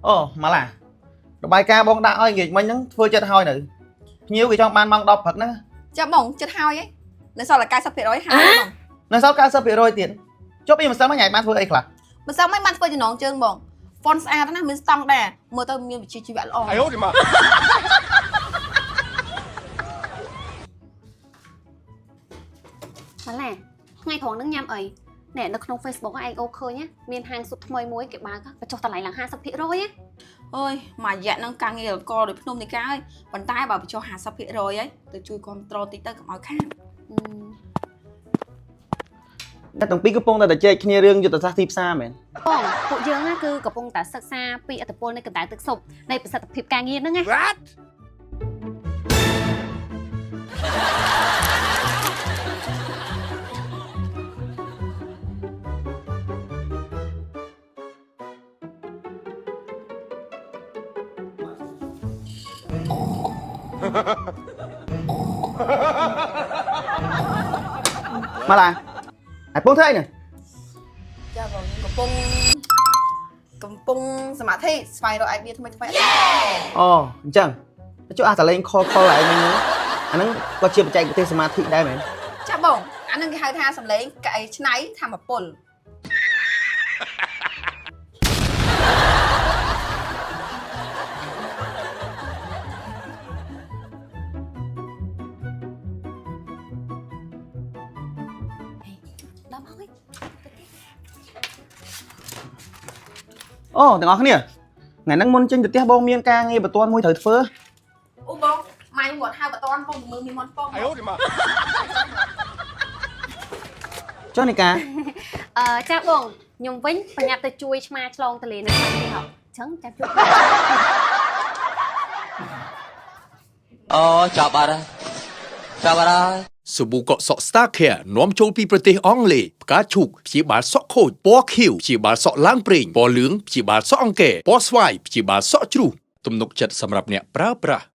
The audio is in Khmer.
អូម៉ាឡារបាយការណ៍បងដាក់ឲ្យងាកមិញហ្នឹងធ្វើចិត្តហើយនៅភ្ញៀវគេចង់បានម៉ោង10ព្រឹកហ្នឹង ចាបងចិត្តហើយហីនៅសល់តែ90%ហើយបង នៅសល់90%ទៀតចុះពីម្សិលមិញឯងបានធ្វើអីខ្លះ ម្សិលមិញបានធ្វើចំណងជើងបង font ស្អាតណាស់មានស្តង់ដាមើលទៅមានវិជ្ជាជីវៈល្អ 哎呦我的妈！ ម៉ាឡាថ្ងៃត្រង់ហ្នឹងញ៉ាំអីណែនៅក្នុង Facebook ឯងអូឃើញណាមានហាងស៊ុបថ្មីមួយគេបើកបញ្ចុះតម្លៃឡើង50%ណា អើយមួយរយៈហ្នឹងការងារលកដោយភ្នំនេះកាហើយប៉ុន្តែបើបញ្ចុះ50%ហើយទៅជួយគ្រប់គ្រងតិចទៅកុំឲ្យខាត តែទាំងពីរកំពុងតែជជែកគ្នារឿងយុទ្ធសាស្ត្រទីផ្សារមែន បងពួកយើងណាគឺកំពុងតែសិក្សាពីឥទ្ធិពលនៃកម្ដៅទឹកស៊ុបនៃប្រសិទ្ធភាពការងារហ្នឹងណា What? ម៉ាឡាឯងពងធ្វើអីនេះ ចាបងកំពុងកំពុងសមាធិស្វែងរក idea ថ្មីថ្មីអត់ អូអញ្ចឹងចុះអាសលេងខលខលឯងមិញហ្នឹងអាហ្នឹងក៏ជាបច្ចេកទេសសមាធិដែរមែន ចាបងអាហ្នឹងគេហៅថាសំឡេងកែច្នៃធម្មពល ដល់ហើយ អូទាំងអស់គ្នាថ្ងៃហ្នឹងមុនចេញទៅផ្ទះបងមានការងារបន្ទាន់មួយត្រូវធ្វើ អូបងម៉ៃគាត់ហៅបន្ទាន់ពងមើលមានមន់ពង 哎呦我的妈！ ចុះនីកា អឺចាបងខ្ញុំវិញបញ្ញាប់ទៅជួយឆ្មាឆ្លងទលេនៅខាងនេះហ៎អញ្ចឹងចាំជួប អូចាប់បាត់ហើយចាប់បាត់ហើយ សាប៊ូកក់សក់ Star Care នាំចូលពីប្រទេសអង់គ្លេសផ្កាឈូកព្យាបាលសក់ខូចពណ៌ខៀវព្យាបាលសក់ឡើងប្រេងពណ៌លឿងព្យាបាលសក់អង្គែពណ៌ស្វាយព្យាបាលសក់ជ្រុះទំនុកចិត្តសម្រាប់អ្នកប្រើប្រាស់។